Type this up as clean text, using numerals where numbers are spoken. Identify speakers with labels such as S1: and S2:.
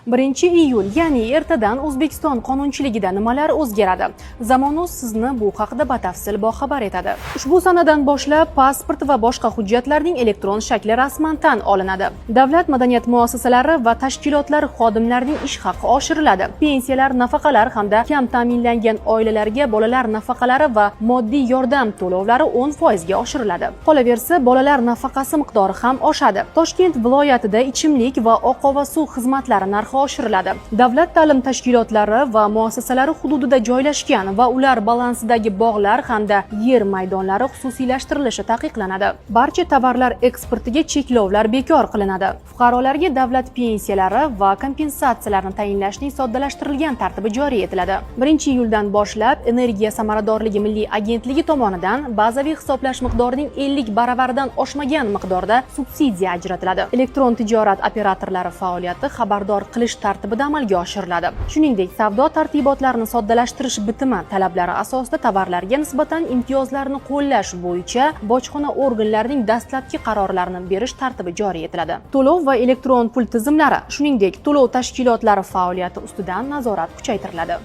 S1: 1-iyul, ya'ni ertadan O'zbekiston qonunchiligida nimalar o'zgaradi? Zamonoz sizni bu haqida batafsil boxabar etadi. Ushbu sanadan boshlab pasport va boshqa hujjatlarning elektron shakli rasman tan olinadi. Davlat madaniyat muassasalari va tashkilotlari xodimlarining ish haqi oshiriladi. Pensiyalar, nafaqalar hamda kam ta'minlangan oilalarga bolalar nafaqalari va moddiy yordam to'lovlari 10% ga oshiriladi. Qolaversa, bolalar nafaqasi miqdori ham oshadi. Toshkent viloyatida ichimlik va oqova suv xizmatlari narxi oshiriladi. Davlat ta'lim tashkilotlari va muassasalari hududida joylashgan va ular balansidagi bog'lar hamda yer maydonlari xususiylashtirilishi taqiqlanadi. Barcha tovarlar eksportiga cheklovlar bekor qilinadi. Fuqarolarga davlat pensiyalari va kompensatsiyalarni tayinlashning soddalashtirilgan tartibi joriy etiladi. 1-iyuldan boshlab Energiya samaradorligi milliy agentligi tomonidan bazaviy hisoblash miqdorining 50 baravaridan oshmagan miqdorda subsidiya ajratiladi. Elektron tijorat operatorlari faoliyati xabardor qilish tartibida amalga oshiriladi. Shuningdek, savdo tartibotlarini soddalashtirish bitimi talablari asosida tovarlarga nisbatan imtiyozlarni qo'llash bo'yicha bojxona organlarining dastlabki qarorlarini berish tartibi joriy etiladi. To'lov va elektron pul tizimlari, shuningdek, to'lov tashkilotlari faoliyati ustidan nazorat kuchaytiriladi.